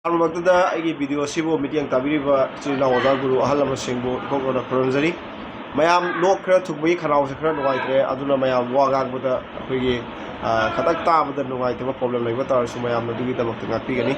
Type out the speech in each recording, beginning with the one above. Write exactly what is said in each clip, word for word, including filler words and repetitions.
ꯑꯍꯥꯟꯕꯃꯛꯇꯗ ꯑꯩꯒꯤ video ꯑꯁꯤꯕꯨ ꯃꯤꯠꯌꯦꯡ ꯇꯥꯕꯤꯔꯤꯕ ꯏꯆꯤꯜ ꯏꯅꯥꯎ ꯑꯣꯖꯥ ꯒꯨꯔꯨ ꯑꯍꯜ ꯂꯃꯟꯁꯤꯡꯕꯨ ꯏꯀꯣꯛ ꯀꯣꯛꯅ ꯈꯨꯔꯨꯝꯖꯔꯤ꯫ ꯃꯌꯥꯝ ꯂꯣꯛ ꯈꯔ ꯊꯨꯡꯕꯒꯤ ꯈꯅꯥꯎꯁꯦ ꯈꯔ ꯅꯨꯡꯉꯥꯏꯇ꯭ꯔꯦ, ꯑꯗꯨꯅ ꯃꯌꯥꯝ ꯋꯥ ꯉꯥꯡꯕꯗ ꯑꯩꯈꯣꯏꯒꯤ, ꯑ, ꯈꯇꯪ ꯇꯥꯕꯗ ꯅꯨꯡꯉꯥꯏꯇꯕ problem ꯂꯩꯕ ꯇꯥꯔꯁꯨ ꯃꯌꯥꯝꯅ ꯑꯗꯨꯒꯤꯗꯃꯛꯇ ꯉꯥꯛꯄꯤꯒꯅꯤ꯫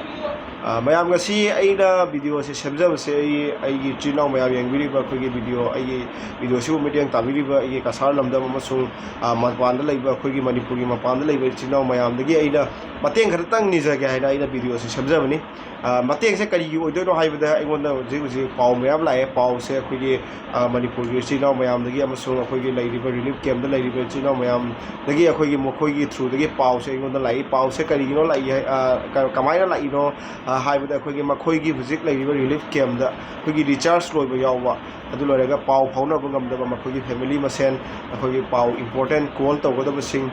ꯑ, ꯃꯌꯥꯝ ꯉꯁꯤ ꯑꯩꯅ video ꯑꯁꯤ ꯁꯦꯝꯖꯕꯁꯦ ꯑꯩ, ꯑꯩꯒꯤ ꯏꯆꯤꯜ ꯏꯅꯥꯎ ꯃꯌꯥꯝ ꯌꯦꯡꯕꯤꯔꯤꯕ ꯑꯩꯈꯣꯏꯒꯤ video, ꯑꯩꯒꯤ video ꯑꯁꯤꯕꯨ ꯃꯤꯠꯌꯦꯡ ꯇꯥꯕꯤꯔꯤꯕ ꯑꯩꯒꯤ ꯀꯁꯥꯔ ꯂꯝꯗꯝ ꯑꯃꯁꯨꯡ, ꯑ, ꯃꯄꯥꯟꯗ ꯂꯩꯕ ꯑꯩꯈꯣꯏꯒꯤ ꯃꯅꯤꯄꯨꯔꯒꯤ ꯃꯄꯥꯟꯗ ꯂꯩꯕ ꯏꯆꯤꯜ ꯏꯅꯥꯎ ꯃꯌꯥꯝꯗꯒꯤ ꯑꯩꯅ ꯃꯇꯦꯡ ꯈꯔꯇꯪ ꯅꯤꯖꯒꯦ ꯍꯥꯏꯅ ꯑꯩꯅ video ꯑꯁꯤ ꯁꯦꯝꯖꯕꯅꯤ꯫ ꯑ, ꯃꯇꯦꯡꯁꯦ ꯀꯔꯤꯒꯤ ꯑꯣꯏꯗꯣꯏꯅꯣ ꯍꯥꯏꯕꯗ ꯑꯩꯉꯣꯟꯗ ꯍꯧꯖꯤꯛ ꯍꯧꯖꯤꯛ ꯄꯥꯎ ꯃꯌꯥꯝ ꯂꯥꯛꯑꯦ꯫ ꯄꯥꯎꯁꯦ ꯑꯩꯈꯣꯏꯒꯤ, ꯑ, ꯃꯅꯤꯄꯨꯔꯒꯤ ꯏꯆꯤꯜ ꯏꯅꯥꯎ ꯃꯌꯥꯝꯗꯒꯤ ꯑꯃꯁꯨꯡ ꯑꯩꯈꯣꯏꯒꯤ ꯂꯩꯔꯤꯕ relief campꯇ ꯂꯩꯔꯤꯕ ꯏꯆꯤꯜ ꯏꯅꯥꯎ ꯃꯌꯥꯝꯗꯒꯤ ꯑꯩꯈꯣꯏꯒꯤ ꯃꯈꯣꯏꯒꯤ throughꯗꯒꯤ ꯄꯥꯎꯁꯦ ꯑꯩꯉꯣꯟꯗ ꯂꯥꯛꯏ꯫ ꯄꯥꯎꯁꯦ ꯀꯔꯤꯒꯤꯅꯣ ꯂꯥꯛꯏ ꯍꯥꯏ-, ꯑ, ꯀ-, ꯀꯃꯥꯏꯅ ꯂꯥꯛꯏꯅꯣ, ꯑ, ꯍꯥꯏꯕꯗ ꯑꯩꯈꯣꯏꯒꯤ ꯃꯈꯣꯏꯒꯤ ꯍꯧꯖꯤꯛ ꯂꯩꯔꯤꯕ relief campꯇ ꯑꯩꯈꯣꯏꯒꯤ recharge ꯂꯣꯏꯕ ꯌꯥꯎꯕ, ꯑꯗꯨ ꯂꯣꯏꯔꯒ ꯄꯥꯎ ꯐꯥꯎꯅꯕ ꯉꯝꯗꯕ ꯃꯈꯣꯏꯒꯤ family ꯃꯁꯦꯟ ꯑꯩꯈꯣꯏꯒꯤ ꯄꯥꯎ important call ꯇꯧꯒꯗꯕꯁꯤꯡ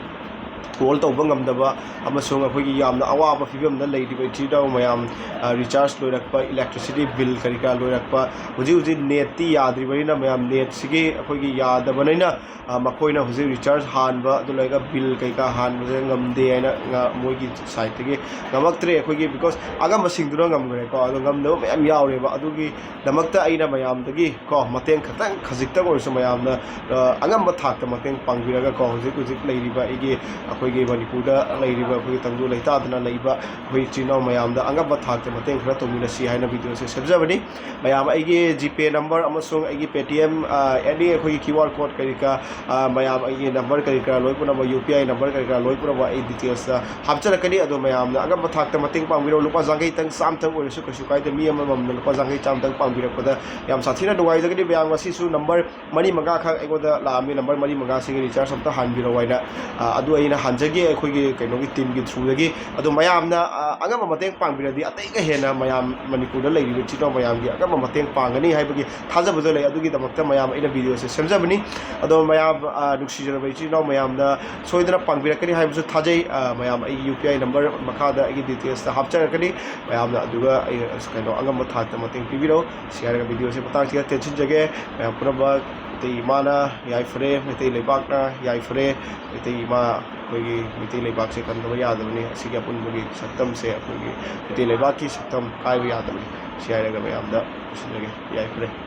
call ꯇꯧꯕ ꯉꯝꯗꯕ ꯑꯃꯁꯨꯡ ꯑꯩꯈꯣꯏꯒꯤ ꯌꯥꯝꯅ ꯑꯋꯥꯕ ꯐꯤꯕꯝꯗ ꯂꯩꯔꯤꯕ ꯏꯆꯤꯜ ꯏꯅꯥꯎ ꯃꯌꯥꯝ, ꯑ, recharge ꯂꯣꯏꯔꯛꯄ, electricity bill ꯀꯔꯤ ꯀꯔꯥ ꯂꯣꯏꯔꯛꯄ, ꯍꯧꯖꯤꯛ ꯍꯧꯖꯤꯛ netꯇꯤ ꯌꯥꯗ꯭ꯔꯤꯕꯅꯤꯅ ꯃꯌꯥꯝ netꯁꯤꯒꯤ ꯑꯩꯈꯣꯏꯒꯤ ꯌꯥꯗꯕꯅꯤꯅ, ꯑ, ꯃꯈꯣꯏꯅ ꯍꯧꯖꯤꯛ recharge ꯍꯥꯟꯕ, ꯑꯗꯨ ꯂꯣꯏꯔꯒ bill ꯀꯩꯀꯥ ꯍꯥꯟꯕꯁꯦ ꯉꯝꯗꯦ ꯍꯥꯏꯅ ꯉ-, ꯃꯣꯏꯒꯤ sideꯇꯒꯤ ꯉꯝꯃꯛꯇ꯭ꯔꯦ꯫ ꯑꯩꯈꯣꯏꯒꯤ because ꯑꯉꯝꯕꯁꯤꯡꯗꯨꯅ ꯉꯝꯈ꯭ꯔꯦꯀꯣ, ꯑꯗꯣ ꯉꯝꯗꯕ ꯃꯌꯥꯝ ꯌꯥꯎꯔꯦꯕ꯫ ꯑꯗꯨꯒꯤꯗꯃꯛꯇ ꯑꯩꯅ ꯃꯌꯥꯝꯗꯒꯤ ꯀꯣ, ꯃꯇꯦꯡ ꯈꯇꯪ ꯈꯖꯤꯛꯇꯪ ꯑꯣꯏꯔꯁꯨ ꯃꯌꯥꯝꯅ, ꯑ, ꯑꯉꯝꯕ ꯊꯥꯛꯇ ꯃꯇꯦꯡ ꯄꯥꯡꯕꯤꯔꯒ ꯀꯣ, ꯍꯧꯖꯤꯛ ꯍꯧꯖꯤꯛ ꯂꯩꯔꯤꯕ ꯑꯩꯒꯤ, ꯑꯩꯈꯣꯏꯒꯤ ꯃꯅꯤꯄꯨꯔꯗ ꯂꯩꯔꯤꯕ ꯑꯩꯈꯣꯏꯒꯤ ꯇꯪꯗꯨ ꯂꯩꯇꯥꯗꯅ ꯂꯩꯕ ꯑꯩꯈꯣꯏ ꯏꯆꯤꯜ ꯏꯅꯥꯎ ꯃꯌꯥꯝꯗ ꯑꯉꯝꯕ ꯊꯥꯛꯇ ꯃꯇꯦꯡ ꯈꯔ ꯇꯧꯃꯤꯟꯅꯁꯤ ꯍꯥꯏꯅ videoꯁꯦ ꯁꯦꯝꯖꯕꯅꯤ꯫ ꯃꯌꯥꯝ ꯑꯩꯒꯤ GPay number ꯑꯃꯁꯨꯡ ꯑꯩꯒꯤ Paytm, ꯑ, any ꯑꯩꯈꯣꯏꯒꯤ QR code ꯀꯔꯤ ꯀꯔꯥ, ꯑ, ꯃꯌꯥꯝ ꯑꯩꯒꯤ number ꯀꯔꯤ ꯀꯔꯥ ꯂꯣꯏ ꯄꯨꯝꯅꯃꯛ, UPI number ꯀꯔꯤ ꯀꯔꯥ ꯂꯣꯏ ꯄꯨꯝꯅꯃꯛ ꯑꯩ detailsꯇ ꯍꯥꯞꯆꯔꯛꯀꯅꯤ꯫ ꯑꯗꯣ ꯃꯌꯥꯝꯅ ꯑꯉꯝꯕ ꯊꯥꯛꯇ ꯃꯇꯦꯡ ꯄꯥꯡꯕꯤꯔꯣ꯫ ꯂꯨꯄꯥ ꯆꯥꯡꯈꯩꯇꯪ, ꯆꯥꯝꯃꯇꯪ ꯑꯣꯏꯔꯁꯨ ꯀꯩꯁꯨ ꯀꯥꯏꯗꯦ꯫ ꯃꯤ ꯑꯃꯃꯝꯅ ꯂꯨꯄꯥ ꯆꯥꯡꯈꯩ, ꯆꯥꯝꯃꯇꯪ ꯄꯥꯡꯕꯤꯔꯛꯄꯗ ꯌꯥꯝ ꯁꯥꯊꯤꯅ ꯅꯨꯡꯉꯥꯏꯖꯒꯅꯤ꯫ ꯃꯌꯥꯝ ꯉꯁꯤꯁꯨ number ꯃꯔꯤ ꯃꯉꯥꯈꯛ ꯑꯩꯉꯣꯟꯗ ꯂꯥꯛꯑꯝꯃꯤ, number ꯃꯔꯤ ꯃꯉꯥꯁꯤꯒꯤ recharge ꯑꯝꯇ ꯍꯥꯟꯕꯤꯔꯛꯑꯣ ꯍꯥꯏꯅ꯫ ꯑ, ꯑꯗꯨ ꯑꯩꯅ ꯍꯥꯟꯖꯒꯦ ꯑꯩꯈꯣꯏꯒꯤ ꯀꯩꯅꯣꯒꯤ teamꯒꯤ throughꯗꯒꯤ꯫ ꯑꯗꯣ ꯃꯌꯥꯝꯅ, ꯑ, ꯑꯉꯝꯕ ꯃꯇꯦꯡ ꯄꯥꯡꯕꯤꯔꯗꯤ ꯑꯇꯩꯒ ꯍꯦꯟꯅ ꯃꯌꯥꯝ ꯃꯅꯤꯄꯨꯔꯗ ꯂꯩꯔꯤꯕ ꯏꯆꯤꯜ ꯏꯅꯥꯎ ꯃꯌꯥꯝꯒꯤ ꯑꯉꯝꯕ ꯃꯇꯦꯡ ꯄꯥꯡꯒꯅꯤ ꯍꯥꯏꯕꯒꯤ ꯊꯥꯖꯕꯗꯣ ꯂꯩ꯫ ꯑꯗꯨꯒꯤꯗꯃꯛꯇ ꯃꯌꯥꯝ ꯑꯩꯅ videoꯁꯦ ꯁꯦꯝꯖꯕꯅꯤ꯫ ꯑꯗꯣ ꯃꯌꯥꯝ, ꯑ, ꯅꯨꯡꯁꯤꯖꯔꯕ ꯏꯆꯤꯜ ꯏꯅꯥꯎ ꯃꯌꯥꯝꯅ ꯁꯣꯏꯗꯅ ꯄꯥꯡꯕꯤꯔꯛꯀꯅꯤ ꯍꯥꯏꯕꯁꯨ ꯊꯥꯖꯩ꯫ ꯑ, ꯃꯌꯥꯝ ꯑꯩꯒꯤ UPI number ꯃꯈꯥꯗ ꯑꯩꯒꯤ detailsꯇ ꯍꯥꯞꯆꯔꯛꯀꯅꯤ꯫ ꯃꯌꯥꯝꯅ ꯑꯗꯨꯒ ꯑꯩ, ꯀꯩꯅꯣ, ꯑꯉꯝꯕ ꯊꯥꯛꯇ ꯃꯇꯦꯡ ꯄꯤꯕꯤꯔꯛꯎ꯫ ꯁꯤ ꯍꯥꯏꯔꯒ videoꯁꯦ ꯃꯇꯥꯡꯁꯤꯗ ꯇꯦꯟꯁꯤꯟꯖꯒꯦ꯫ ꯃꯌꯥꯝ ꯄꯨꯝꯅꯃꯛ ꯃꯩꯇꯩ ꯏꯃꯥꯅ ꯌꯥꯏꯐꯔꯦ, ꯃꯩꯇꯩ ꯂꯩꯕꯥꯛꯅ ꯌꯥꯏꯐꯔꯦ, ꯃꯩꯇꯩ ꯏꯃꯥ ꯑꯩꯈꯣꯏꯒꯤ ꯃꯩꯇꯩ ꯂꯩꯕꯥꯛꯁꯦ ꯀꯟꯗꯕ ꯌꯥꯗꯕꯅꯤ꯫ ꯑꯁꯤꯒꯤ ꯑꯄꯨꯟꯕꯒꯤ ꯁꯛꯇꯝꯁꯦ ꯑꯩꯈꯣꯏꯒꯤ ꯃꯩꯇꯩ ꯂꯩꯕꯥꯛꯀꯤ ꯁꯛꯇꯝ ꯀꯥꯏꯕ ꯌꯥꯗꯕꯅꯤ꯫ ꯁꯤ ꯍꯥꯏꯔꯒ ꯃꯌꯥꯝꯗ ꯂꯣꯏꯁꯤꯟꯖꯒꯦ꯫ ꯌꯥꯏꯐꯔꯦ꯫